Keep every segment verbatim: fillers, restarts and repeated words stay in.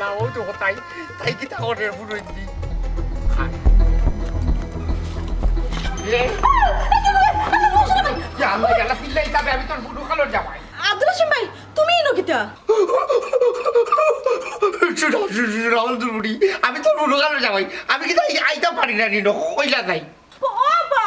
না, ও তো তাই, তাই কিতা করে বুড়ো ইন্দি? এ, ইয়া আল্লাহ, ইয়া আল্লাহ, চিল্লাই যাবে, আমি তোর বুড়ো কালোর জামাই। আব্দুল হাসিম ভাই, তুমি ইনো কিতা? শুনো, শুনো, শুনো, আমার দুর্বুড়ি, আমি তোর বুড়ো কালোর জামাই, আমি কিতা আই-, আইতাম পারি না নি, কইলা যাই। ও বা!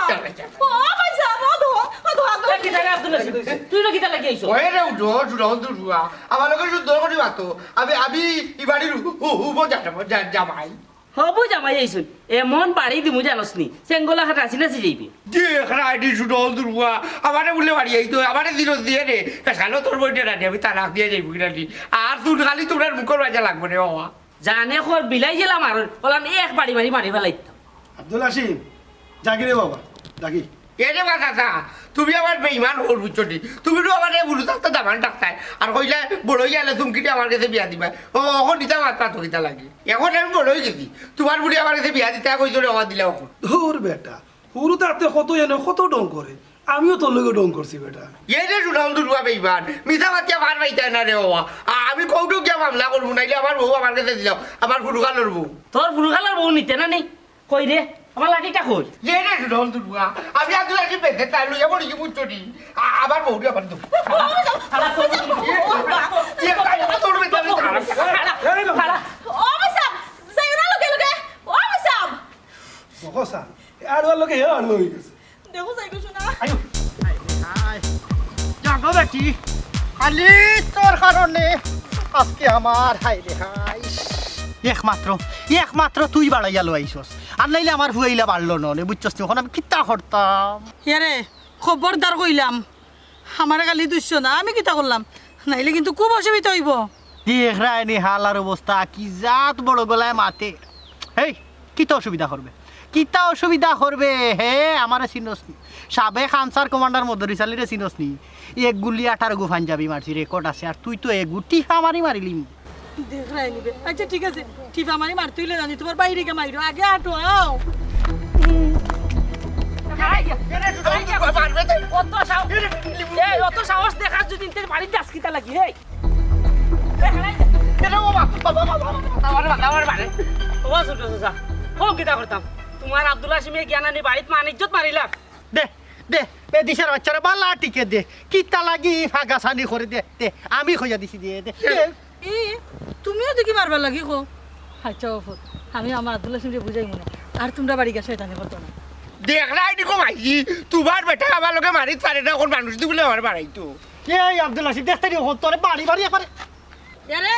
ও ভাই সাহেব, ও দো, ও দো, ও দো। এ, কিতা রে আব্দুল হাসিম? তুই ইনো কিতা লাগি আইছস? ওই রে, উঠো, উঠো, উঠো, উঠো। আমার লগে সুন্দর করি মাতো। আমি, আমি ই বাড়ির হু-, হু-, হবু জা-, জা-, জামাই। হবু জামাই আইছইন। এমন বাড়ি দিমু জানোস নি, চেঙ্গলা খাট রাশি রাশি যাইবে। দেখ রাইডি, উঠো, উঠো, উঠো। আমারে বলে বাড়ি আইতো, আমারে দিল দিয়ে রে। এ, শালো তোর বইটা রানি, আমি তালাক দিয়ে যাইবো কিনা নি। আর তুই খালি তোমরার মুখর বাজা লাগবো রে বাবা। জানে খর বিলাই গেলাম আর, ওলান এক বাড়ি মারি মারি ফেলাইতাম। আব্দুল হাসিম, জাগি রে বাবা, জাগি। এরে বা দাদা, তুমি আমার বেইমান হর বুঝছো নি? তুমি তো আমার এই বুড়ো থাকতে দামান ডাকতায়, আর কইলা বড় হইয়া এলে তুমি কিটা আমার কাছে বিয়া দিবা। ও, অখন দিতা মাত মাতো কিতা লাগি? এখন আমি বড় হয়ে গেছি, তোমার বুড়ি আমার কাছে বিয়া দিতে কইছো রে, আমার দিলা অখন। ধুর বেটা, হুরু থাকতে কত এনে কত ঢং করে, আমিও তোর লগে ঢং করছি বেটা। এই রে সুনাম দুর্বা বেইমান, মিছা মাতিয়া মার পাইতায় না রে বাবা। আ-, আমি কোর্টো গিয়া মামলা করবো, নাইলে আমার বউ আমার কাছে দিলাও, আমার ফুরুকানোর বউ। তোর ফুরুকানোর বউ নিতে না নি? কই রে? আমার লাঠিটা কই? এ রে, রহল দুর্গা, আমি আব্দুল হাকিম বেঁধে তাই লইয়া পড়ি কি বুঝছো নি? আ-, আমার বউরে আমার দু। ও ভাই সাহেব, যাইও না লগে লগে। ও ভাই সাহেব। দেখো স্যার, এ আড়ুয়ার লগে হে আড়ুয়া হয়ে গেছে। দেখো যাই গো শোনা। আয়ো। হায় রে হায়। জাগো বেটি, খালি তোর কারণে আজকে আমার হায় রে হায়। একমাত্র, একমাত্র তুই বাড়াইয়া লইছস। আর নাইলে আমার ফুয়াইলা বাড়লো না, বুঝছস নি? এখন আমি কিতা করতাম? এরে, খবরদার কইলাম, আমারে খালি দুষছো না, আমি কিতা করলাম? নাইলে কিন্তু খুব অসুবিধা হইব। দেখ রায়নি হালার অবস্থা, কি জাত বড় গলায় মাতে। হেই, কিতা অসুবিধা করবে? কিতা অসুবিধা করবে? হে, আমারে চিনস নি? সাবেক আনসার কমান্ডার মদরিস আলীরে চিনস নি? এক গুলি আঠারো গু পাঞ্জাবি মারছি, রেকর্ড আছে। আর তুই তো এগু টিফা মারি মারিলি। দেখ রায়নি বে। আচ্ছা, ঠিক আছে, টিফা মারি মারতে হইলে জানি তোমার বাইরে গিয়ে মাইরো, আগে আটো আও। অত সাহস, এই, অত সাহস দেখাস যদি, বাড়ির দাস কিতা লাগি, এই? এরে বাবা, বাবা, বাবা, বাবা, বাবা, বাবা, বাবা। ও ছোট চাচা, ও কিতা করতাম? তোমার আব্দুল হাসিমে জ্ঞান আনি বাড়িত মান ইজ্জত মারিলাম। দে, দে, এ দিশার বাচ্চারা বালা টিকে দে। কিতা লাগি ফাগাসানি করে দে, দে। আমি কইয়া দিছি দে, দে। এ, তুমিও দেখি মারবার লাগি কো। আচ্ছা, ও ফুত, আমি আমার আব্দুল হাসিমরে বুঝাই মনে। আর তোমরা বাড়ি গিয়া শয়তানি করতো না। দেখ না, এটি কো ভাইজি, তোমার বেটা আমার লগে মারিত পারে না, কোন মানুষ দি বলে আমার বাড়াইতো। এই আব্দুল হাসিম, দেখতে দিও, তোরে বাড়ি বাড়ি একবারে। এরে,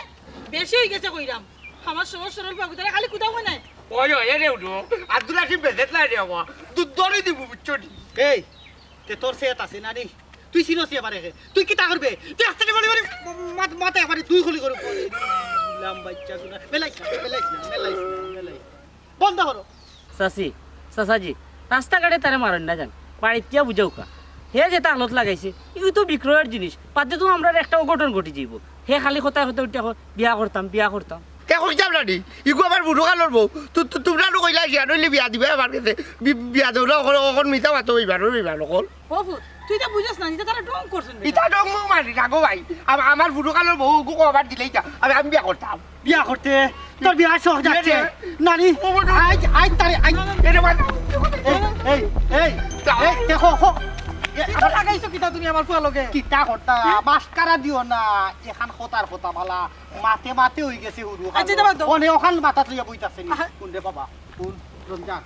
বেশি হয়ে গেছে কইরাম। আমার সহজ সরল বাবু, তারা খালি কুদাও হয় নাই। ওই, ওই, এরে উঠো। আব্দুল হাসিম বেজেত নাই রে বাবা। দুধ দরে দিব, বুঝছো নি? এই, তে তোর সেত আছে না রে? তুই চিনস নি আমারে কে? তুই কিতা করবে? তুই আস্তে করে বাড়ি বাড়ি মাত-, মাথা একবারে দুই গুলি করে পড়ে। লাম বাচ্চা গুনা। মেলাইস না, মেলাইস না, মেলাইস না, মেলাইস না। বন্ধ করো। চাচি, চাচাজি, রাস্তাঘাটে তারে মারইন না যান, বাড়িত গিয়া বুঝাউক্কা। হে যেতা আলত লাগাইছে, ইগু তো বিক্রয়র জিনিস, বাদে তো আমরার একটা অঘটন ঘটি যাইব। হে খালি কথায় কথায় উঠিয়া কয়, "বিয়া করতাম, বিয়া করতাম।" তে কই যাম না নি? ইগু আমার বুড়ো কালোর বউ। তু-, তু-, তোমরা তো কইলা, "জিয়া নইলে বিয়া দিবা আমার কাছে।" বি-, বিয়া দেও না, অখন, অখন মিছা মাতো, ইবার, ইবার অকল। ও ফুত, তুই তো বুঝস না, ইতা তারা ঢং করছইন বেটা। ইতা ঢং মং মারি না গো ভাই। আম-, আমার বুড়ো কালোর বউ, ওগু কবার দিলেই যা। আমি, আমি বিয়া করতাম। বিয়া করতে? তোর বিয়া শখ যাচ্ছে। বিয়া রে। নানি, ও বড়। আই, আই তারে, আই। এরে বাবা। এই, এই, এই, এই, দেখো, হো। এ, এটা লাগাইছো কিতা তুমি আমার ফুয়া লগে? কিতা করতা? মাস্কারা দিও না। এখান কথার কথা বালা। মাতে মাতে হই গেছে হুরু। আচ্ছা, এটা বাদ দাও। ওনে ওখান মাথাত লইয়া বইতাছে নি। আহা। কোন রে বাবা? কোন রমজান?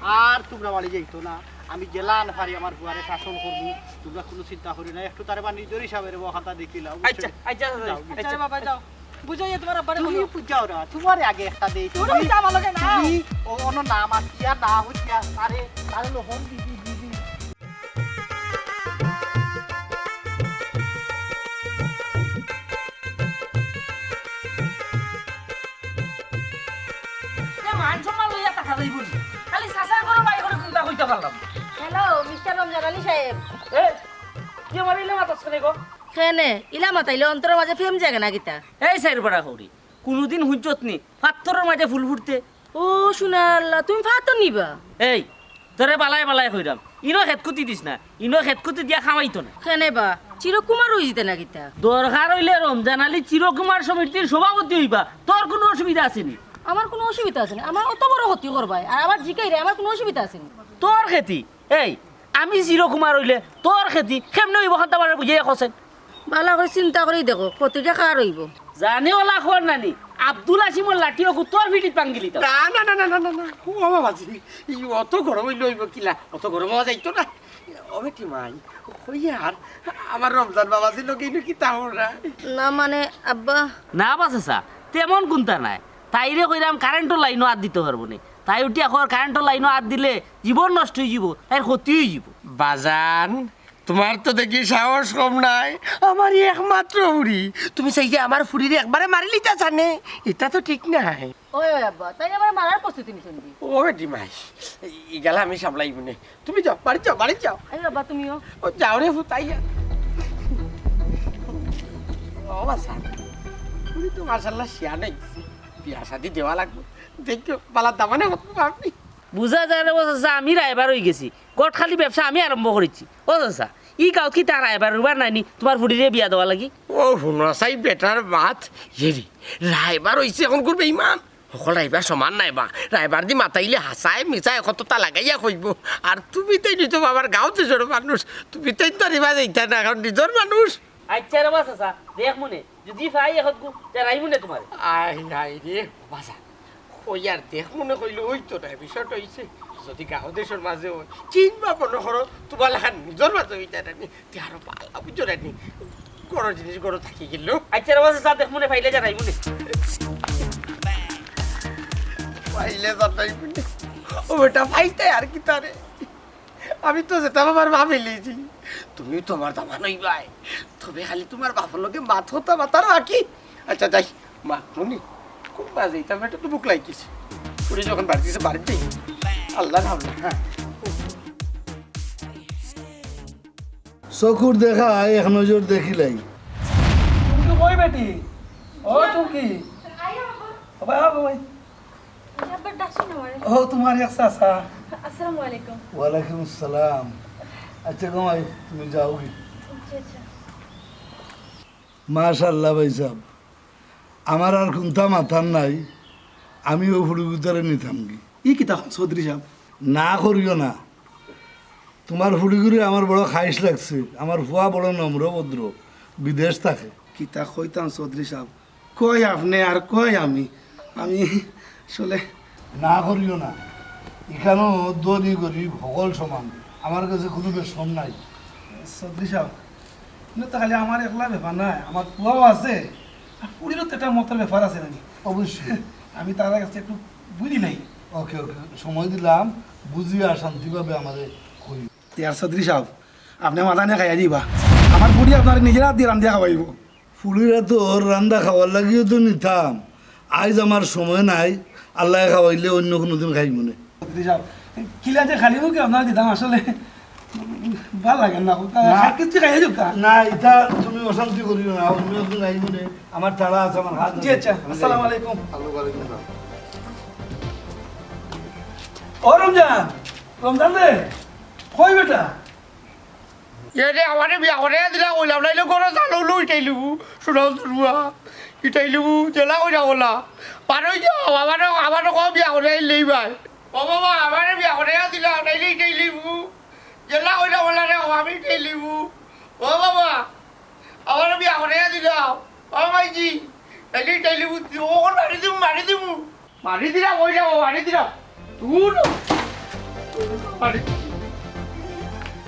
আর তোমরা বাড়ি যাইতো না। আমি জেলা আনফারি আমার ফুয়ারে শাসন করবো। তোমরা কোনো চিন্তা করি না। একটু তারে বা নিজের হিসাবে রে ওখানটা দেখিলাও। আচ্ছা, আচ্ছা, আচ্ছা, যাও, আচ্ছা। আচ্ছা রে বাবা, যাও। বুঝাইয়া তোমার আব্বারে তুমি বলো। বুঝাও না, তোমার আগে একটা দেই। তোর তুমি, হইছে আমার লগে না। তুমি ও, অন্য নাম আর কি আর না হইছে আর, আরে, আরে লো, হন দিদি, দিদি। এ মান সম্মান লইয়া থাকা যাইব নি? খালি চাচার ঘরে বাড়ি ঘরে কুন্তা কইতা পারলাম। হ্যালো, মিস্টার রমজান আলী সাহেব। এ, কি আমার ইলা মাতাস কেনে গো? কেনে? ইলা মাতাইলে অন্তরর মাঝে প্রেম জাগে না কিতা? এই সাইর বড়া হৌরি, কুনুদিন হুনছত নি পাত্থরর মাঝে ফুল ফুটতে? ও সোনার আল্লাহ, তুমি পাত্থর নিবা? এই, তোরে বালায় বালায় কইরাম, ইনো খেতকুতি দিস না, ইনো খেতকুতি দিয়া খামাইতো না। কেনে বা, চিরকুমার অইযিতে না কিতা? দরকার অইলে রমজান আলী চিরকুমার সমিতির সভাপতি অইবা, তোর কুনু অসুবিধা আছে নি? আমার কুনু অসুবিধা আছে নি, আমার অত বড় ক্ষতি করবায়, আর আবার জিকাইরে আমার কুনু অসুবিধা আছে নি? তোর খেতি, এই, আমি চিরকুমার অইলে তোর খেতি কেমনে অইবো, খান্তা বারে বুঝাইয়া কছেন। ভালা করি চিন্তা করি দেখো, ক্ষতিটা কার অইবো? জানে ওলা খবর নানি, আব্দুল হাসিমর লাঠি অগু তোর ফিটিত ভাঙ্গিলিতাম। না, না, না, না, না, না, না। ও বাবাজি, ই অত গরম অইলে অইবো কিলা? অত গরম অওয়া যাইতো না। ও বেটি মাই, কইয়ার, আমার রমজান বাবাজির লগে ইনো কিতা অইরা? না মানে, আব্বা। না বা চাচা, তেমন কুন্তা নাই। তাইরে কইরাম কারেন্টর লাইনো আত দিতো পারবো নি। তাই উঠিয়া কর কারেন্টর লাইনো আত দিলে জীবন নষ্ট অইযিবো, তাইর ক্ষতি অইযিবো। বাজান, তুমার তো দেখি সাহস কম নায়, আমার একমাত্র ফুড়ি। তুমি চাইলে আমার ফুড়িরে একবারে মারিলিতা চানে, ইটা তো ঠিক নায়। ওই, ওই আব্বা, তাই আমারে মারার প্রস্তুতি নিছইন নি? ও বেটি মাই, ইগালা আমি সামলাইমুনে। তুমি যাও, বাড়িত যাও, বাড়িত যাও। আরে বাবা, তুমিও। ও যাও রে ফুতাইয়া। ও বাছা, তুমি তো মাশাআল্লাহ শিয়ান অইগেছো। বিয়া শাদি দেওয়া লাগবো। দেখিও, বালা দামান্দ অইবো আপনি। বুঝা যায় রে ও চাচা, আমি রায়বার অইগেছি। ঘটকালি ব্যবসা আমি আরম্ভ করিছি। ও চাচা, ই গাঁওত কিতা রায়বার উরবার নাই নি, তুমার ফুড়িরে বিয়া দেওয়া লাগি? ও হুনো চাই বেটার মাত, ইয়ে রে, রায়বার অইছে অখন করবে ইমান। হকল রায়বার সমান নায় বা, রায়বারদি মাতাইলে হাছায় মিছায় কততা লাগাইয়া কইবো। আর তুমি তাইন তো বাবার গাঁও দেশর মানুষ, তুমি তাইন তো আর ইবা যাইতা না, কারণ নিজর মানুষ। আইচ্ছা রে বা চাচা, দেখমুনে, যুদি পাই একগু, তে রাইমুনে তুমারে। আয় হায় রে, বাছা, কইয়ার দেখমুনে কইলে অইতো নায়, বিষয়টা অইছে, যুদি গাঁও দেশর মাঝে অয়, চিনবা মনো করো, তুমার লাখান নিজর মাঝে অইতা নায় নি, তে আরো বালা বুঝো নায় নি, ঘরর জিনিস ঘরো থাকি গেল। আইচ্ছা রে বা চাচা, দেখমুনে পাইলে জানাইমুনে। পাইলে জানাইমুনে। ও বেটা, পাইতে আর কিতা রে? আমি তো যেতা বাবার ভাবিলিছি, তুমিও তো আমার দামান অইবায়। তবে খালি তুমার বাপর লগে মাত কথা মাতার বাকি। আইচ্ছা, যাই, মা, মনি, কোন বাজে? ইতা পেটে তো ভুক লাগিছে। ফুড়ি যখন বাড়িত গেছে, বাড়িত যাই। আল্লাহর হাওলা, হ্যাঁ। চকুর দেখা এক নজর দেখিলাই। চুমকি কই বেটি? ও চুমকি। আইও আব্বা। ও ভাই, ও ভাই। আব্বা ডাকছো না আমারে? ও, তুমার এক চাচা। আসসালামু আলাইকুম। ওয়ালাইকুম আসসালাম। আইচ্ছা গো মাই, তুমি যাওগি। আইচ্ছা, আইচ্ছা। মাশাআল্লাহ ভাইসাব, আমার আর কুন্তা মাতার নাই, আমি অউ ফুড়িগুতারে নিতামগি। ই কিতা কন চৌধুরী সাব? না করিও না, তুমার ফুড়িগুরে আমার বড় খাইশ লাগছে। আমার ফুয়া বড় নম্র ভদ্র, বিদেশ থাকে। কিতা কইতাম চৌধুরী সাব, কই আপনে আর কই আমি, আমি আসলে না করিও না। ইখানো ধনী গরিব হকল সমান, আমার গেছে কুনু বেশকম নাই। চৌধুরী সাব, ইনো তো খালি আমার একলা ব্যাপার নায়, আমার ফুয়াও আছে, আর ফুড়িরও তো একটা মতর ব্যাপার আছে নানি? অবশ্যই। আমি তারার গেছে একটু বুঝিলাই। ওকে, ওকে, সময় দিলাম, বুঝিয়া শান্তিভাবে আমারে কইও। তে আর চৌধুরী সাব, আপনে মাথা নিয়া খাইয়া দিবা, আমার ফুড়ি আপনারে নিজর আতদি রান্দিয়া খাওয়াইবো। ফুড়ির আতর রান্দা খাওয়ার লাগিও তো নিতাম, আইজ আমার সময় নাই, আল্লায় খাওয়াইলে অইন্য কুনুদিন খাইমুনে। চৌধুরী সাব, কিলা যে খালি মুখে আপনারে দিতাম, আসলে ভালা লাগে না। না। সব কিছু খাইয়া যাউক্কা। না, ইতা তুমি অশান্তি করিও না, অইন্য একদিন আইমুনে, আমার তাড়া আছে, আমার কাজ আছে। জি আইচ্ছা, আসসালামু আলাইকুম। ওয়ালাইকুম সালাম। ও রমজান, রমজান রে, কই বেটা? এরে, আমারে বিয়া করাইয়া দিলা কইলাম, নাইলে ঘরো জাল অইলো ইটাইলিমু, শুনাও দুরুয়া, ইটাইলিমু, জেলা কইরা বলা। পারই যাও, আমারে, আমারে কও বিয়া করাইয়া দিলেই ভাই। ও বাবা, আমারে বিয়া করাইয়া দিলা, নাইলে ইটাইলিমু, জেলা কইরা বলা রে, আমি ইটাইলিমু। ও বাবা, আমারে বিয়া করাইয়া দিলা, ও ভাইজি, নাইলে ইটাইলিমু, ও মারি দিমু, মারি দিমু। মারি দিলাম, ওই দেখো, মারি দিলাম। দূর। মারি।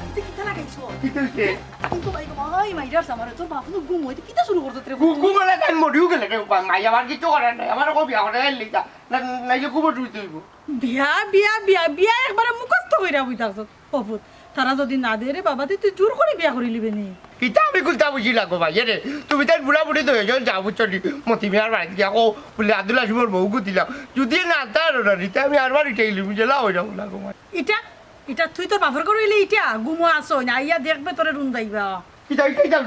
ইতা কিতা লাগাইছো? কিতা অইছে? কিন্তু ভাই, ওই মাইরার সামারে তোর বাপ নু ঘুম অইতে কিতা শুরু করছত রে? ঘু-, ঘুম অইলে তাই মরিও গেলে রে, বা-, মাই আমার কিচ্ছু করার নাই। আমার কো বিয়া করে আইলি যা। না, নাইলে ঘুমো রুইতে অইবো। বিয়া, বিয়া, বিয়া, বিয়া একবারে মুখস্থ কইরা বই থাকছত। ও পুত, তারা যদি না দেয় রে বাবা, তে তুই জোর করি বিয়া করিলিবে নি? ইতা আমি কুন্তা বুঝিলাম গো ভাই, এরে, তুমি তাইর বুড়া বুড়ি তো হয়ে যাও, যাও বুঝছো নি? মতি মিয়ার বাড়িত গিয়া কও, বুলে, "আব্দুল হাসিমর বউগু দিলাম।" যদি না তার ওরা নিতে, আমি আরবার ইটাইলিমু, বুঝে লাও, ওইটা বলা গো ভাই। ইটা, ইটা তুই তোর বাপর ঘর অইলে ইটা, ঘুমো আছো, না আইয়া দেখবে তোরে রুন্দাইবা। ইটা, ইটা, ইটা,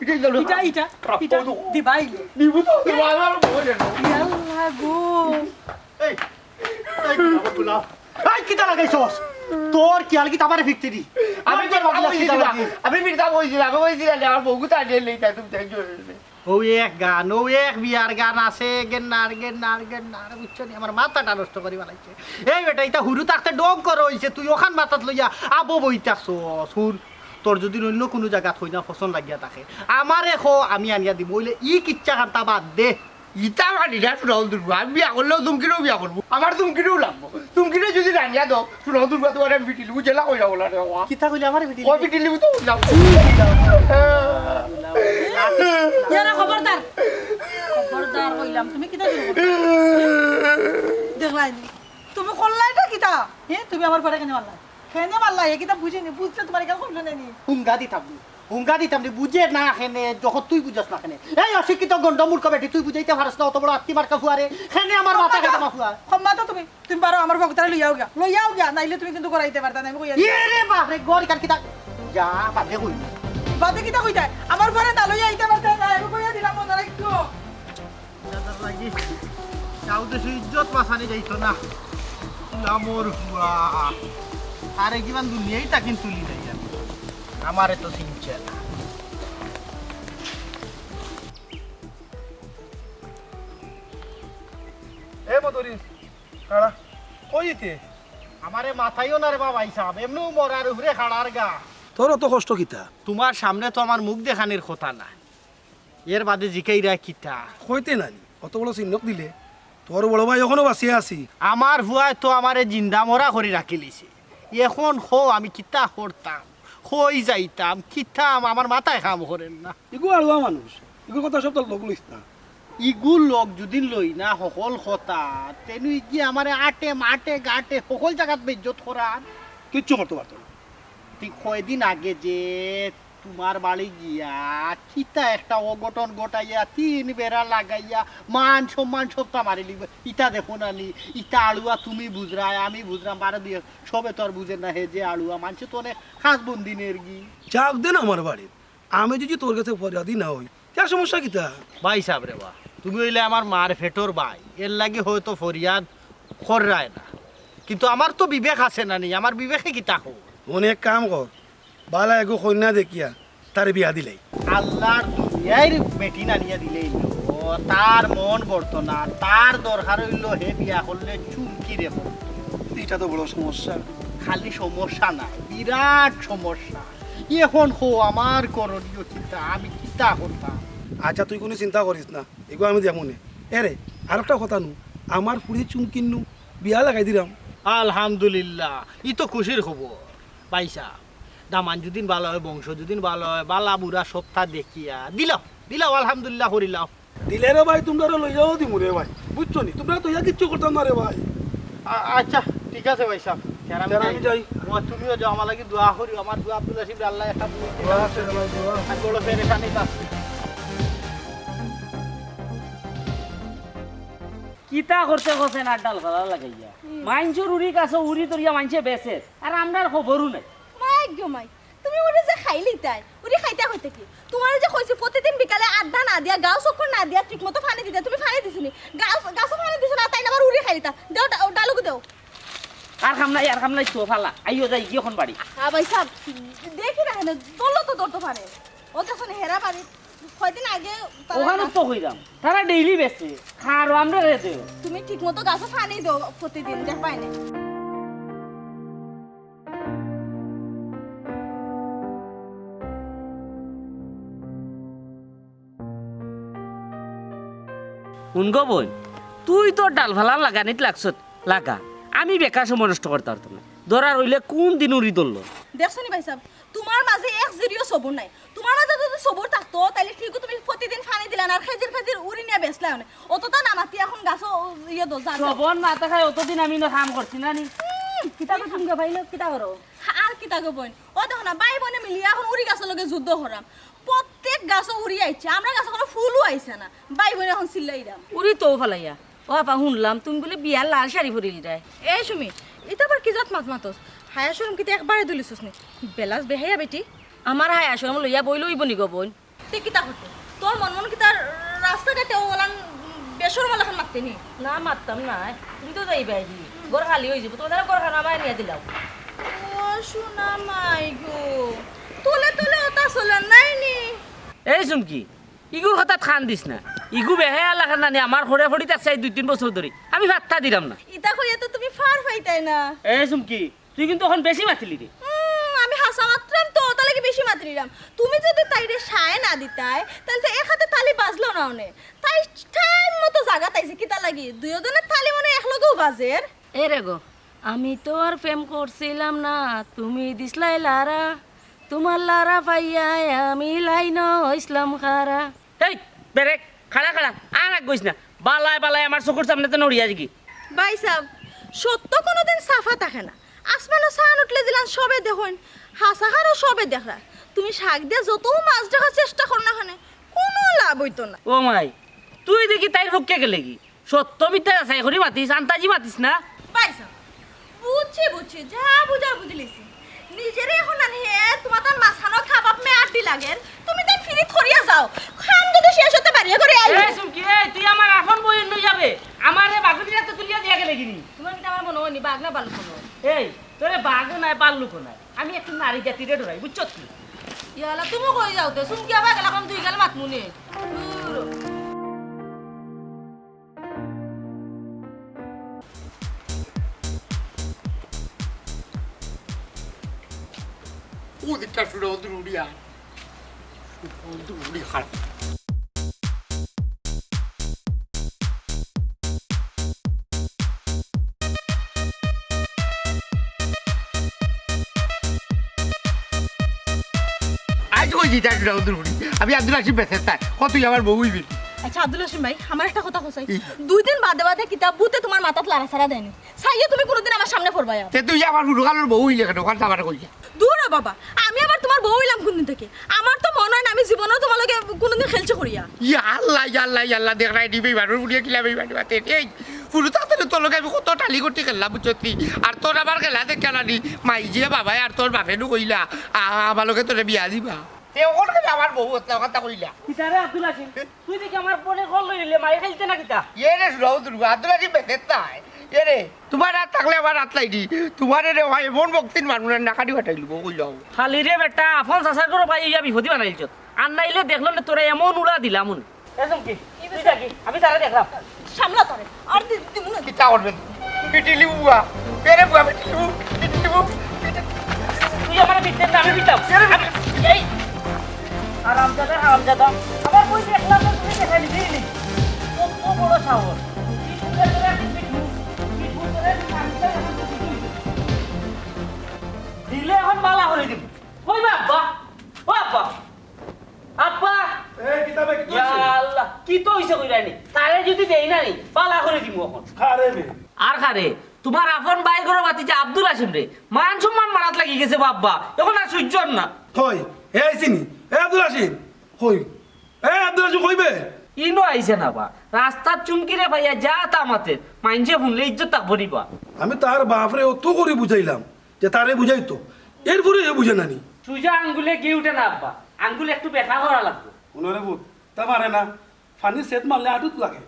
ইটা, ইটা, ইটা, ইটা, ইটা, দিবাই। নিবু তো, দিবা, আমার বউ রে। ইয়াল্লা গো। এই, এই, এই, কিতা লাগাইছস? তোর খেয়াল কিতা আমারে ফিরতে দি? আমি তোর বাবা লাগি আমি ফিরতাম কইছিলাম, আমি আমার বউগুতা আনিয়া লইতাম, তুমি দেখো। ও এক গান, ও এক বিয়ার গান আছে, গেন্নার, গেন্নার, গেন্নার, বুঝছো নি? আমার মাথাটা নষ্ট করি বানাইছে। এই বেটা, ইতা হুরু থাকতে ডং করো অইছে, তুই অখান মাথাত লইয়া আবো বইতাছস। হুন, তোর যদি অন্য কুনু জাগাত কইনা পছন্দ লাগিয়া থাকে, আমারে ক, আমি আনিয়া দিমু। অইলে ই কিচ্ছা কান্তা বাদ দে। ইতা মানি না, সুনাউল দুর্গা। আমি বিয়া করলেও তুমকিরেউ বিয়া করমু। আমার তুমকিরেউ লাগবো। তুমকিরে যদি রানিয়া দেও, সুনাউল দুর্গা তুমারে আমি পিটিলিমু, জেলা কইরা বলা রে বাবা। কিতা কইলে আমারে পিটিলিমু? ও পিটিলিমু তো বললাম। ইয়ারা খবরদার। খবরদার কইলাম, তুমি কিতা শুরু করছো? দেখলায়নি? তুমি করলায়টা কিতা? হে, তুমি আমার ঘরে কেনে মারলা? কেনে মারলা? এ কিতা বুঝিনি, বুঝলে তুমার এখানে কইলো না নি? হুঙ্গা দিতাম নি। হুঙ্গা দিতাম নি, বুঝে না কেনে, যখন তুই বুঝস না কেনে। এই অশিক্ষিত গন্ড মূর্খ বেটি, তুই বুঝাইতে পারস না অত বড় আত্তি মার্কা ফুয়ারে, কেনে আমার মাথা খাইতে মা ফুয়া। ক্ষমা তো তুমি, তুমি পারো আমার ভক্তরে লইয়াও গিয়া, লইয়াও গিয়া, নাইলে তুমি কিন্তু করাইতে পারতা না, আমি কইয়া দিলাম। ইয়ে রে বাপ রে, গর কার কিতা? যা, বাদে কই। বাদে কিতা কইতায়? আমার ঘরে না লইয়া আইতে পারতায় না, আমি কইয়া দিলাম, মনে রাখিও। দাদার লাগি কাউ দেশে ইজ্জত বাঁচানি যাইতো না। লামর ফুয়া। আরে কিমান দুনিয়াই তা কিন্তু তুলি যাই আমি। আমারে তো চিনছে না। এ মদরিস, খাড়া। কই ইতে? আমারে মাথাইও না রে বাবা হিসাব, এমনেউ মরার উপরে খাড়ার গা। তোর অত কষ্ট কিতা? তুমার সামনে তো আমার মুখ দেখানির কথা না। এর বাদে জিকাইরা কিতা? কইতে নানি, অত বড় চিহ্নক দিলে। তোর বড় ভাই অখনো বাঁচিয়া আছি। আমার ফুয়ায় তো আমারে জিন্দা মরা করি রাখিলিছে। এখন কও আমি কিতা করতাম, কই যাইতাম, কিতা আমার মাথায় কাম করের না। ইগু আড়ুয়া মানুষ, ইগুর কথা সব তোর লগ লইস না। ইগুর লগ যুদি লই না হকল কথা, তেনু ইগিয়ে আমারে আটে মাটে গাটে হকল জাগাত বেইজ্জত করার। কিচ্ছু করতে পারতো না। তুই কয়দিন আগে যে তুমার বাড়ি গিয়া কিতা একটা অঘটন ঘটাইয়া, তিন বেড়া লাগাইয়া, মান সম্মান সবতা মারিলিবা। ইতা দেখো না নি, ইতা আড়ুয়া তুমি বুঝরায়, আমি বুঝরাম, বারে দিয়া সবে তো আর বুঝের না, হে যে আড়ুয়া, মানষে তো অনেক খাস বন্দি নেরগি। যাউক দেন আমার বাড়ি, আমি যুদি তোর গেছে ফরিয়াদি না অই, তে সমস্যা কিতা? ভাইসাব রে বা, তুমি অইলে আমার মার পেটর ভাই, এরলাগি হয়তো ফরিয়াদ কররায় না, কিন্তু আমার তো বিবেক আছে না নি, আমার বিবেকে কিতা কয়? অনে এক কাম কর, বালা এগু কইন্যা দেখিয়া তারে বিয়া দিলাই। আল্লার দুনিয়ার বেটিন আনিয়া দিলাইলো, তার মন ভরতো না, তার দরকার অইলো হে বিয়া করলে চুমকিরে করতো। ইটা তো বড় সমস্যা। খালি সমস্যা নায়, বিরাট সমস্যা। এখন কও আমার করণীয় কিতা, আমি কিতা করতাম? আচ্ছা, তুই কুনু চিন্তা করিস না, এগু আমি দেখমুনে। এরে, আরোকটা কথা নু, আমার ফুড়ি চুমকির নু বিয়া লাগাই দিরাম। আলহামদুলিল্লাহ, ই তো খুশির খবর। ভাইসাব, দামান যুদিন ভালা অয়, বংশ যুদিন ভালা অয়, ভালা বুরা সবতা দেখিয়া দিলাও, দিলাও, আলহামদুলিল্লাহ করিলাও। দিলে রে ভাই, তুমরারে লইয়াও দিমু রে ভাই, বুঝছো নি? তুমরারে তো ইয়া কিচ্ছু করতাম না রে ভাই। আ-, আচ্ছা, ঠিক আছে ভাইসাব, তে আমি যাই। ও, তুমিও যাও, আমার লাগি দোয়া করিও, আমার দোয়া আব্দুল হাসিম আল্লায় একটা বউ দিবা। দোয়া আছে রে ভাই, দোয়া। আর বড় পেরেশানি তা। কিতা করতে কছেন আর ডাল ফালা লাগাইয়া? মাইনষর উরি গাছো উরি ধরিয়া মাইনষে বেচের, আর আমরার খবরও নাই। মাই গো মাই, তুমি উরি যে খাইলিতায়, উরি খাইতা কই থাকি? তুমারে যে কইছি প্রতিদিন বিকালে আড্ডা না দিয়া, গাউ চক্কর না দিয়া, ঠিক মতো পানি দিতে, তুমি পানি দিছো নি? গাছ, গাছো পানি দিছো না, তাইন আবার উরি খাইলিতা। দেও, ডা-, ডালুগু দেও। আর কাম নাই, আর কাম নাই, তো ফালা। আইও যাই, গিয়ে এখন বাড়ি। হ্যাঁ ভাইসাব, দেখি না কেনে, ধরলো তো ধরতো পারে। ও দেখো না, হেরা বাড়ি, কয়দিন আগে তারা ওখানে গাছ তো কইরাম, তারা ডেইলি বেচে, খারো আমরারে দেও। তুমি ঠিক মতো গাছো পানি দেও প্রতিদিন, দেখবায় নে। হুন গো বইন, তুই তোর ডাল ফালার লাগানিত লাগছত, লাগা। আমি বেকার সময় নষ্ট করতাম পারতাম না। ধরার অইলে কুন দিন উরি ধরলো? দেখছো নি ভাইসাব, তুমার মাঝে এক জিরিও সবুর নাই। তুমার মাঝে যদি সবুর থাকতো, তাইলে ঠিকউ তুমি প্রতিদিন পানি দিলায় না, আর খেজির খেজির উরি নিয়া বেচলায় অনে। অততা না মাতি এখন গাছো ইয়ে দো, যা, যা। সবর না থাকায় অতদিন আমি না কাম করছি না নি। উম, কিতা কইছুন গো ভাই লোক, কিতা করো? আর কিতা গো বইন? ও দেখো না, ভাই বইনে মিলিয়া এখন উরি গাছর লগে যুদ্ধ করাম। প্রত্যেক গাছো উরি আইছে, আমরার গাছো কুনু ফুলও আইছে না। ভাই বইনে এখন চিল্লাইরাম। উরি তো ফালাইয়া। ও আপা, হুনলাম তুমি বুলে বিয়ার লাল শাড়ি পরিলিরায়। এ সুমি, ইতা আবার কি জাত মাত মাতস? হায়া শরম কিতা একবারে তুলিছস নি? বেলাস বেহায়া বেটি। আমার হায়া শরম লইয়া বই লইব নি গো বইন? তে কিতা করতে? তোর মন মন কিতা রাস্তাঘাটে ওলান বেশরম লাখান মাততে নি? না, মাততাম নায়। তুমি তো যাইবায়গি। ঘর খালি অইযিবো। তুমার ঘরখান আমারে নিয়া দিলাও। সোনা মাই গো, তলে তলে ওটা চলে নাই নি? এই চুমকি, ইগুর কথাত কান দিস না। ইগু বেহায়া লাখান নানি আমার ঘরে ফড়ি থাকছে এই দুই তিন বছর ধরি। আমি পাত্তা দিরাম না। ইতা কইয়া তো তুমি ফার পাইতায় না। এই চুমকি, তুই কিন্তু অখন বেশি মাতিলি রে। উম, আমি হাছা মাতরাম তো, অটা লাগি বেশি মাতিলিরাম। তুমি যুদি তাইরে সায় না দিতায়, তাইলে তো এক হাতে তালি বাজলো না অনে। তাই টাইম মতো জাগাত আইছে, কিতা লাগি? দুইওজনর তালি মনে একলগেউ বাজের। এ রে গো, আমি তো আর প্রেম করছিলাম না, তুমি দিছলায় লারা, তোমার লারা পাইয়া আমি লাইনো অইছলাম খারা। এই, বেরেক, খাড়া খাড়া, আর আগ গইস না। বালায় বালায় আমার চকুর সামনেতে নড়িয়া যাগি। ভাইসাব, সত্য কুনুদিন সাফা থাকে না। আসমানো চান উঠলে যেলান সবে দেখইন, হাছা খারও সবে দেখরা। তুমি শাক দিয়া যতউ মাছ দেখার চেষ্টা কর না কেনে, কুনু লাভ অইতো না। ও মাই, তুই দেখি তাইর পক্ষে গেলেগি। সত্য মিথ্যা যাচাই করি মাতিস, আন্তাজি মাতিস না। ভাইসাব, বুঝছি, বুঝছি, যা বুঝার বুঝিলিছি। নিজেরে অখন আনি হে, তোমার তার মাঝখানো কাবাব মে আড্ডি লাগের, তুমি তাই ফিরিত করিয়া যাও। খান যদি শেষ অইতে বাড়িয়া করি আইও। এই চুমকি, এই, তুই আমার আপন বইন নু যাবে, আমারে বাগুনি রাতে তুলিয়া দিয়া গেলেগি নি। তোমার কিতা আমার মনো অয়নি, বাঘ না ভাল্লুক অয়? এই, তোরে বাঘও নায়, ভাল্লুকও নায়, আমি একটু নারী জাতিরে ডরাই, বুঝছত নি? ইয়ালা, তুমি কই যাও তে? চুমকি আবার গেলা, অখন দুই গাল মাতমুনে। দূর। ও দিকটা শুনে ওদের উড়িয়া। ওদের উড়ি খারাপ। আইজ কইছি ইটা শুনে ওদের উড়ি। আমি আব্দুল হাসিম বেচের তাই। কত তুই আমার বউ অইবি? আচ্ছা, আব্দুল হাসিম ভাই, আমার একটা কথা কইছাই। কি? দুই দিন বাদে বাদে কিতা ভূতে তোমার মাথাত লাড়াচাড়া দেয়নি? চাইয়া তুমি কুনুদিন আমার সামনে পড়বায়? তে তুই আমার হুরুকালর বউ অইলে কেনে? ওখান তো আমারে কইয়া। দূর ও বাবা, আমি আবার তোমার বউ অইলাম কুনদিন থাকি? আমার তো মনো অয় না আমি জীবনেও তোমার লগে কুনুদিন খেলছি করিয়া। ইয়া আল্লাহ, ইয়া আল্লাহ, ইয়া আল্লাহ, দেখ না, এডি বেইমানর বুড়িয়ে কিলা বেইমানি মাতে। এই, হুরু থাকতে তোর লগে আমি কত টালি করতে খেললাম, বুঝছত নি? আর তোর আবার খেলা দেখ খেলা নি, মাইজিয়ে বাবায় আর তোর বাপে নু কইলা, আ-, আমার লগে তোরে বিয়া দিবা। তে ওখান খেলে আমার বউ হতলা কথা কইলা। কিতারে আব্দুল হাসিম? তুই দেখি আমার বোনে কল লইলে মাই খাইতে না কিতা? এ রে, সুরাও দুর্গা, আব্দুল হাসিম বেঁচে তাই। এ রে, তোমার রাত থাকলে আমার রাত লাইনি। তোমার রে ভাই, এমন বক্তিন মানুষ না কাটি ফাটাইলু, বউ কইলাও। খালি রে বেটা, আফন চাচার করে ভাই ইয়া বিপদি বানাইলছ। আর নাইলে দেখলো না তোরা এমন উড়া দিলাম উনি। এ চুমকি, তুই দেখি, আমি তারা দেখলাম। সামলা তারে, আর দি-, দিমু না। কিতা করবে? পিটিলি বুয়া, পেরে বুয়া, পিটিলি বু, পিটিলি বু, পিটিলি তুই আমার পিঠের নামে পিটাম। আমি, এই, হারামজাদা, হারামজাদা। আমার বই দেখলাম না, তুমি দেখা দিবি নি। কত বড় সাহস। কি সুন্দর করে আমি পিটবো, পিটবো করে আমি মারতে এখন তো পিটবো। দিলে এখন বালা করে দিব। কই বা আব্বা? ও আব্বা। আব্বা। এ, কিতা বে, কিতা ইয়া হইছে? আল্লাহ, কিতা হইছে কইরানি? তারে যদি দেই না নি, বালা করে দিমু এখন। খারে বে। আর খারে, তোমার আফন ভাই ঘরর ভাতিজা আব্দুল হাসিম রে, মান সম্মান মারাত লাগি গেছে বাব্বা, এখন আর সহ্য অর না। কই, এ আইছে নি? এ আব্দুল হাসিম, কই? এ আব্দুল হাসিম, কই বে? ইনো আইছে না বা, রাস্তাত চুমকিরে পাইয়া যা তা মাতের, মাইনষে হুনলে ইজ্জত থাকবো নি বা। আমি তার বাপরে অত করি বুঝাইলাম যে তারে বুঝাইতো, এরপরে হে বুঝে না নি। সুজা আঙ্গুলে ঘি উঠে না আব্বা, আঙ্গুল একটু বেঁকা করা লাগবো। হুনো রে পুত, তা পারে না, পানির সেদ মারলে আটুত লাগে।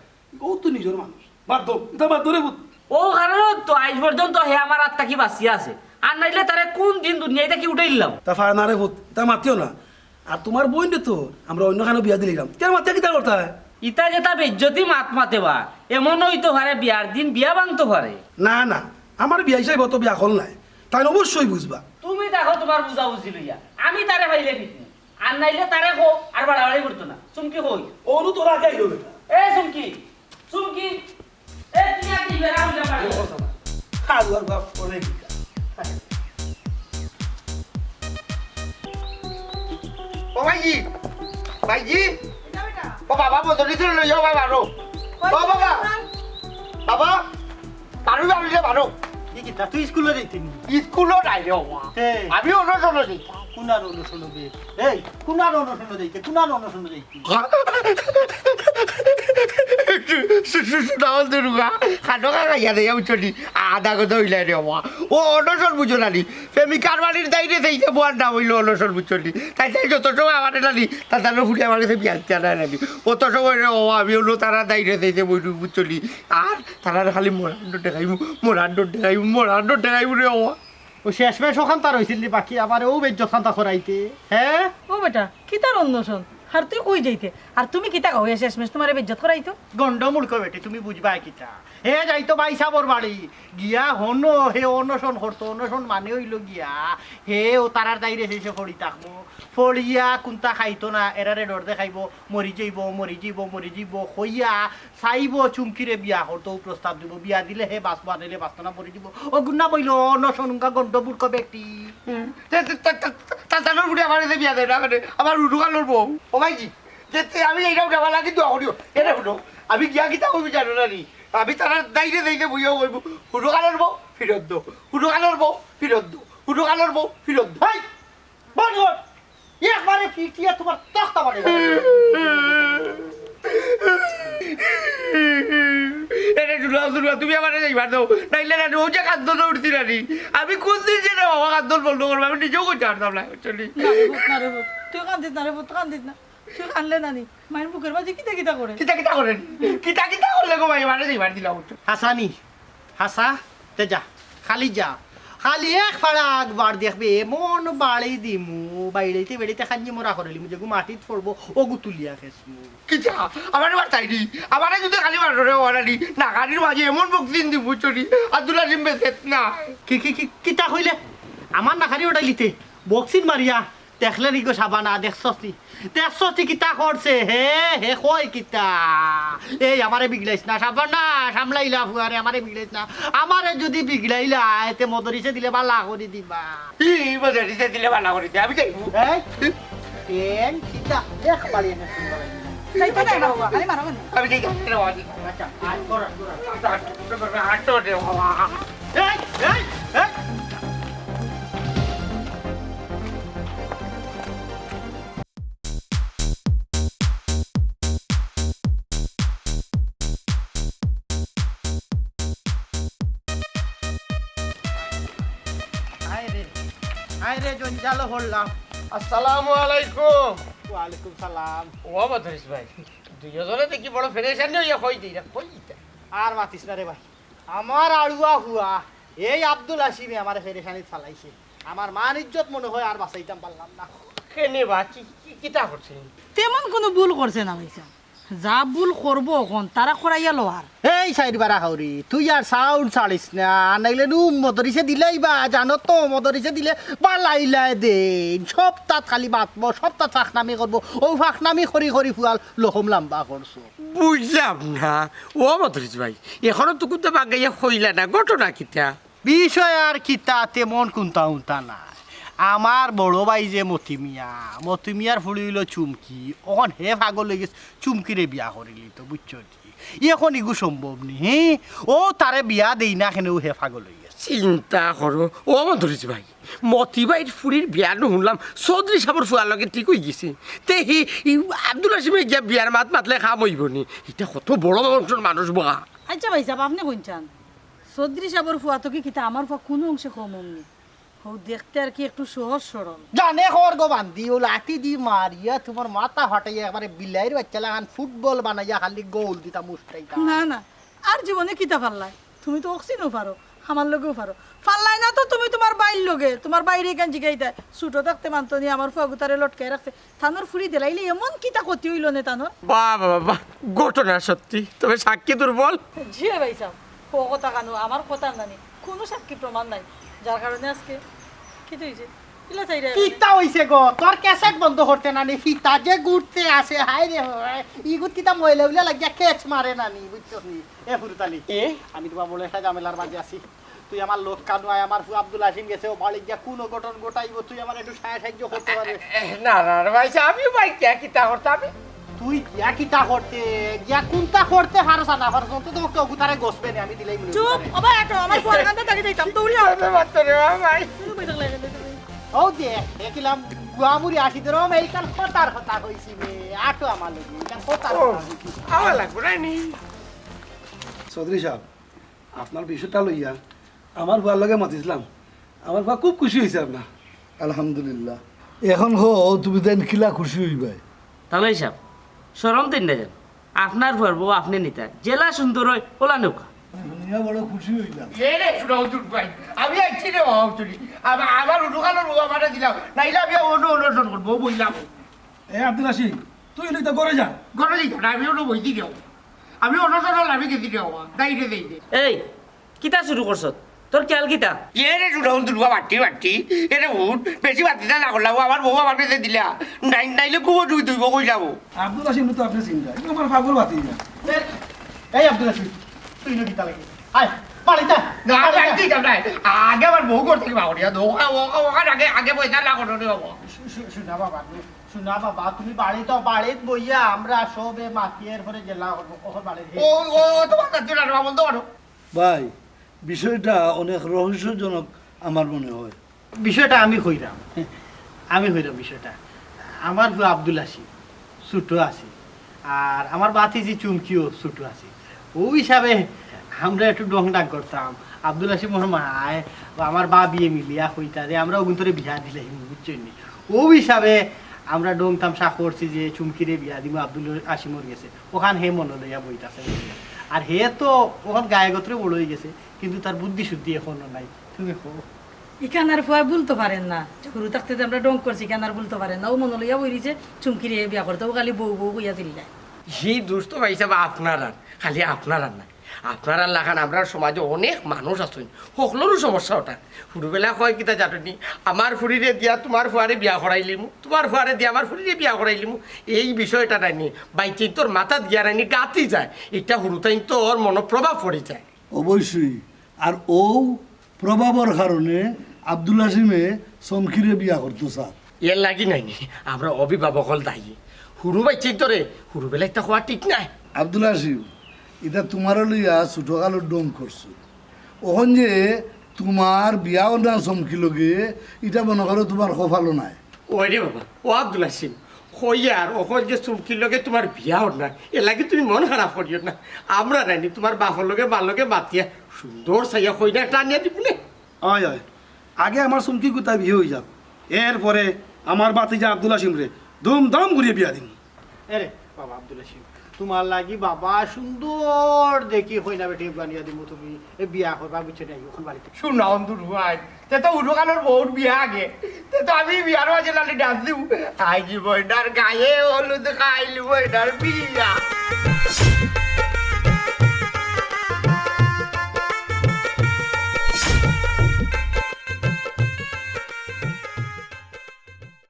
ও তো নিজর মানুষ। বাদ দেও, ইতা বাদ দেও রে পুত। ও কারণে তো আইজ পর্যন্ত হে আমার আত থাকি বাঁচিয়া আছে। আর নাইলে তারে কুন দিন দুনিয়া থাকি উঠাইলাম। তা পারে না রে পুত, ইতা মাতিও না। আর তোমার বইনরে তো আমরা অন্য খানো বিয়া দিলাম। তে মাতে কিতা করতা? ইতা যেতা বেইজ্জতি মাত মাতে বা, এমন অইতো পারে বিয়ার দিন বিয়া ভাঙতো পারে। না, না, আমার বিয়াই সাব অত বেআক্কল নায়। তাইন অবশ্যই বুঝবা। তুমি দেখো তোমার বুঝাবুঝি লইয়া, আমি তারে পাইলে পিটমু। আর নাইলে তারে কও, আর বাড়াবাড়ি করতো না। চুমকি কই? অনু তোরা আগে আইলো বেটা। এ চুমকি, চুমকি, এ তুই আর কি বেড়া হইলে পারবি? আর ওর বাপ করে দিতা। ও ভাইজি, ভাইজি। এটা বেটা। ও বাবা, বদলি তো লইও ভাই বারো। কই ও বাবা। বাবা। বাবা, বারো, বারো রে, বারো। ই কিতা, তুই স্কুলো যাইতে নি? স্কুলো নাই রে বাবা। তে? আমি অনশনো যাইতাম। কুনার অনশনো বে? এই, কুনার অনশনো যাইতে, কুনার অনশনো যাইতে? সু-, সু-, সু-, সুনাও দুর্গা, খাটো খাইয়া দেয়া উঠলি, আধা কথা হইলাই রে বাবা। ও অনশন বুঝো না নি? প্রেমিকার বাড়ির দাইরে দেইতে বউয়ার নাম অইলো অনশন বুঝছো নি? তাই তাই যত সময় আমারে নানি, তার তার ফুড়ি আমার কাছে বিয়া দিতে আনায় নানি। অত সময় রে বাবা, আমি অইলো তারা দাইরে দেইতে বইরু বুঝছো নি? আর তারা খালি মরার ডর দেখাইমু, মরার ডর দেখাইমু, মরার ডর দেখাইমু রে বাবা। ও শেষমেশ অখানতা রইছিল নি বাকি, আমারে অউ বেইজ্জত খানতা করাইতে, হে? ও বেটা, কিতার অন্নশন? আর তুই কই যাইতে? আর তুমি কিতা কও, এ শেষমেশ তুমারে বেইজ্জত করাইতো? গন্ডমূর্খ বেটি, তুমি বুঝবায় কিতা? হে যাইতো ভাইসাবর বাড়ি, গিয়া হনো হে অনশন করতো। অনশন মানে অইলো গিয়া, হে অউ তারার দাইরে শেষে পড়ি থাকবো। পড়িয়া কুন্তা খাইতো না, এরারে ডর দেখাইবো, মরি যাইবো, মরি যাইবো, মরি যাইবো কইয়া চাইবো চুমকিরে বিয়া করতো, প্রস্তাব দিবো, বিয়া দিলে হে বাঁচবো, আনিলে বাঁচতো না, মরি যাইবো। অগুর নাম অইলো অনশন, উঙ্গা গন্ডমূর্খ বেটি। তে, তে, তে, তে, তে, তানর বুড়ি আমারে যে বিয়া দেয় না, মানে, আমার হুরুকালর বউ। ও ভাইজি, তে, তে, আমি এইটাও গেওয়া লাগি দোয়া করিও। এরে হুনো, আমি গিয়া কিতা কইমু জানো না নি? আমি তারার দাইরে দাইরে বইয়াও কইমু, "হুরুকালর বউ ফিরত দো, হুরুকালর বউ ফিরত দো, হুরুকালর বউ ফিরত দো।" ভাই, বল, বল। একবারে ফিটিয়া তুমার তক্তা বানাই। এরে দুলা, দুলা, তুমি আমারে যাইবার দাও। নাইলে না, অউ যে কান্দন উঠছি না নি। আমি কুন দিন যে রে বাবা কান্দন বন্ধ করবো, আমি নিজেও করতে পারতাম না, actually। না রে পুত, না রে পুত। তুই কান্দিস না রে পুত, কান্দিস না। তুই কানলে না নি। মাইর বুকের মাঝে কিতা কিতা করে? কিতা কিতা করে? কিতা কিতা করলে গো ভাই, আমারে যাইবার দিলা উঠো। হাসানি, হাসা, তে যা, খালি যা। খালি এক ফাড়া আগবার দেখবে, এমন বাড়ি দিমু, বাইড়াইতে বেড়াইতে খাঞ্জি মরা করিলিমু, যেগু মাটিত পড়বো, অগু তুলিয়া খেসমু। কিতা? আমারে মারতায় নি? আমারে যদি খালি মারো রে, ওরা নি, নাগারির মাঝে এমন boxing দিমু, চুরি, আব্দুল আজিম বেঁচে না। কি, কি, কি, কিতা কইলে? আমার নাগারি উঠাইলিতে? Boxing মারিয়া? দেখলে নি গো শাবানা, দেখছস নি? দেখছস নি কিতা করছে? হে, হে কয় কিতা? এই আমারে বিগড়াইস না, শাবানা, সামলাইলা ফুয়ারে, আমারে বিগড়াইস না। আমারে যদি বিগড়াইলায়, তে মদরিসে দিলে বালা করি দিবা। ই মদরিসে দিলে বালা করি দে, আমি যাইমু। এই, টেন, কিতা? দেখ, বাড়ি এনে শুরু করে দিলাম। যাইতে দেয় না বাবা, খালি মারো কেন? আমি যাই, যাই, যাই, যাই। আচ্ছা, আয়, কর, কর। আট, আট, আট, আট, আট, আট, আট। এই, এই, এই। আয় রে, আয় রে, জঞ্জালো হল্লা। আসসালামু আলাইকুম। ওয়ালাইকুম সালাম। ও মদরিস ভাই, দুইজনে দেখি বড় পেরেশানি অইয়া কই দিরা, কই দিতা? আর মাতিস না রে ভাই, আমার আড়ুয়া হুয়া, এই আব্দুল হাসিমে আমারে পেরেশানিত ফালাইছে। আমার মান ইজ্জত মনে হয় আর বাঁচাইতাম পারলাম না। কেনে বা, কি, কি, কিতা করছে? তেমন কুনু ভুল করছে না ভাইসাব। যা ভুল করবো অখন, তারা করাইয়া লওয়ার। এই সাইড বারা হাউরি, তুই আর sound ছাড়িস না, আর নাইলে নু মদরিসে দিলাই বা, জানো তো, মদরিসে দিলে বালাইলায় দেইন। সপ্তাত খালি মাতবো, সপ্তাত ফাকনামি করবো, অউ ফাকনামি করি করি ফুয়ার লহম লাম্বা করছো। বুঝলাম না। ও মদরিস ভাই, এখনো তো কুন্তা বাগাইয়া কইলা না, ঘটনা কিতা? বিষয় আর কিতা, তেমন কুন্তা উন্তা নাই। আমার বড় ভাই যে মতি মিয়া, মতি মিয়ার ফুড়ি অইলো চুমকি, অখন হে পাগল অইগেছে, চুমকিরে বিয়া করিলিতো, বুঝছো নি? অখন ইগু সম্ভব নি, হে? অউ তারে বিয়া দেই না কেনে, অউ হে পাগল অইগেছে। চিন্তা করো, ও মদরিস ভাই, মতি ভাইর ফুড়ির বিয়া নু হুনলাম চৌধুরী সাবর ফুয়ার লগে ঠিক অইগেছে। তে হি, ই আব্দুল হাসিমে গিয়া বিয়ার মাত মাতলে কাম অইবো নি? ইটা কত বড় বংশর মানুষ বা। আচ্ছা ভাইসাব, আপনে কইন চান, চৌধুরী সাবর ফুয়া তো কি কিতা আমার ফুয়া কুনু অংশে কম অমনি? হউ দেখতে আর কি একটু সহজ সরল। জানে খর গো বান্দি, অউ লাঠি দি মারিয়া তুমার মাথা ফাটাইয়া একবারে বিলাইর বাইচ্চা লাখান ফুটবল বানাইয়া খালি গোল দিতাম, উষ্টাইতাম। না, না, আর জীবনে কিতা পারলায়? তুমি তো অক্সিনও পারো, আমার লগেও পারো। পারলায় না তো তুমি তুমার ভাইর লগে, তুমার ভাইরে ইখান জিগাইতায়। ছুটো থাকতে মানতো নি, আমার ফুয়াগুতারে লটকাই রাখছে। তানর ফুড়ি দিলাইলে এমন কিতা ক্ষতি অইলো নে তানর? বাহ, বাহ, বাহ, ঘটনা সত্যি, তবে সাক্ষী দুর্বল। জি ভাইসাব, ও কথা কানো, আমার কথা নানি, কুনু সাক্ষী প্রমাণ নাই, যার কারণে আজকে কিতা অইছে? কিলা চাইরা কিতা অইছে গো? তোর ক্যাসেট বন্ধ করতে নানি, ফিতা যে ঘুরতে আছে, হায় রে হায়, ইগুত কিতা ময়লা উলা লাগিয়া ক্যাচ মারে নানি, বুঝছস নি? এ হুরুতালি, এ? আমি তুমার বড় একটা ঝামেলার মাঝে আছি। তুই আমার লগে কানো আয়, আমার ফুয়া আব্দুল হাসিম গেছে, অউ বাড়ি গিয়া কুনু অঘটন ঘটাইবো, তুই আমার একটু সাহায্য করতে পারবে। এ, না, না, না, ভাইসাব, আমি ভাই গিয়া কিতা করতাম? তুই গিয়া কিতা করতে? গিয়া কুনতা করতে পারস আর না পারস? অন্তত পক্ষে অগুতারে গছবে নে, আমি দিলাই মনে চুপ, করি। ও ভাই, আটো, আমার ফুয়ার কান্দা তাকি যাইতাম, দৌড়ি আও। আরে বাবা, তোরে বাবা, ভাই। তুমি কই থাকলে এখানে তুমি? অউ দেখ, দেখিলাম গুয়ামুড়ি আসি তোর, আমি এইখান কথার কথা কইছি রে, আটো আমার লগে, এইখান কথার ও, কথা কইছি। আমার লাগবো না নি। চৌধুরী সাব, আপনার বিষয়টা লইয়া আমার ফুয়ার লগে মাতিছিলাম। আমার ফুয়া খুব খুশি অইছে আপনার। আলহামদুলিল্লাহ। এখন কও, তুমি তাইন কিলা খুশি অইবায়? তালই সাব, শরম দেইন না যেন। আপনার ফুয়ার বউ আপনে নিতা, যেলা সুন্দর অয়, ওলা নেউক্কা। ইয়া বড় খুশি অইলাম। এ রে, শুনাও দুর ভাই, আমি আইছি রে বাবা, তুই আমার, আমার উঠোখানোর বউ আমারে দিলাম, নাইলে আমি অন্য অনশন করবো, বইলাম। এ আব্দুল আসিফ, তুই ইনো ইতা ঘরো যা। ঘরো যাইতাম না, আমি অন্য বইছি রে বাবা, আমি অনশন, আমি গেছি রে বাবা, যাই রে, যাই রে। এই, কিতা শুরু করছত? তোর খেয়াল কিতা? এ রে, শুনাও দুর বাবা, বাটি বাটি, এ রে উঠ, বেশি বাতি না করলাম, আমার বউ আমার কাছে দিলা, নাই, নাইলে খুব দুই দুইব কই যাবো। আব্দুল আসিফ তো আপনি চিন্তা, ইনো আমার পাগল বাতি যা। এই আব্দুল আসিফ, তুই ইনো কিতা লাগি? আয়, বাড়িত আয়। না, আমি আর দিতাম না। আগে আমার বউ করতে কি বাবা, ওখানে আগে, আগে পয়সা না করো রে বাবা। শু-, শু-, শুনা বাবা, তুমি, শুনা বাবা, তুমি বাড়িত, বাড়িত বইয়া আমরা সবে মাতি এরপরে জেলা করবো, কখন বাড়িত। ও, ও, তোমার কাছে না, বন্ধ করো। ভাই, বিষয়টা অনেক রহস্যজনক আমার মনে হয়। বিষয়টা আমি কইরাম, আমি কইরাম বিষয়টা। আমার ফুয়া আব্দুল আসিফ ছোট আছে, আর আমার ভাতিজি চুমকিও ছোট আছে। ও হিসাবে আমরা একটু ঢং ঢাক করতাম। আব্দুল আসিফ মোর মায় বা আমার ভাবিয়ে মিলিয়া কইতা যে আমরা অগুন্তরে বিয়া দিলাইমু, বুঝছইন নি? ও হিসাবে আমরা ঢং তামশা করছি যে চুমকিরে বিয়া দিমু আব্দুল আসিফর গেছে। ওখান হে মনো লইয়া বইতাছে। আর হে তো ওখান গায়ে গতরে বড় অইগেছে, কিন্তু তার বুদ্ধি শুদ্ধি এখনো নাই। তুমি কও। ইখান আর ফুয়ায় ভুলতো পারের না। যে হুরু থাকতে যে আমরা ঢং করছি, ইখান আর ভুলতো পারের না। অউ মনো লইয়া বই রইছে, চুমকিরে বিয়া করতো, অউ খালি বউ বউ কইয়া চিল্লায়। হি দুষ তো ভাই সাব আপনারার, খালি আপনারার না। আপনারার লাখান আমরার সমাজো অনেক মানুষ আছইন, হকলরউ সমস্যা ওটা। হুরুবেলা কয় কিতা জানো নি, আমার ফুড়িরে দিয়া তুমার ফুয়ারে বিয়া করাইলিমু, তুমার ফুয়ারে দিয়া আমার ফুড়িরে বিয়া করাইলিমু। এই বিষয়টা নাইনি, বাইচ্চাইন্তর মাথাত গিয়া নাইনি গাতি যায়, ইটা হুরুতাইন্তর মনো প্রভাব পড়ি যায়। অবশ্যই। আর অউ প্রভাবর কারণে আব্দুল আসিমে চমকিরে বিয়া করতো চায়। এর লাগি নাইনি, আমরা অভিভাবক অকল দায়ী। হুরু বাইচ্চাইন্তরে হুরুবেলায় ইতা কওয়া ঠিক নায়। আব্দুল আসিম, ইতা তুমারে লইয়া ছোটকালো ঢং করছো। অখন যে তুমার বিয়া অর না চমকির লগে, ইটা মনো করো তুমার কপালো নাই। ওই রে বাবা, ও আব্দুল আসিম, কইয়ার অখন যে চুমকির লগে তুমার বিয়া অর না, এর লাগি তুমি মন খারাপ করিও না। আমরা নাইনি তুমার বাপর লগে মার লগে মাতিয়া সুন্দর চাইয়া কইনা একটা আনিয়া দিমুনে। অয় অয়, আগে আমার চুমকি গুতা বিয়া অইযাউক, এরপরে আমার ভাতিজা আব্দুল আসিমরে ধুমধাম করিয়া বিয়া দিমু। এরে বাবা আব্দুল আসিফ, তুমার লাগি বাবা সুন্দর দেখি কইনা বেটি বানিয়া দিমু, তুমি এ বিয়া করবা, বুঝছো নি? অখন বাড়িত। শুনাও দুর ভাই, তে তো উঠোখানোর বউর বিয়া আগে, তে তো আমি বিয়ার মাঝে লালি ডান্স দিমু। আইজি বইনার গায়ে হলুদ, খাইলি বইনার বিয়া।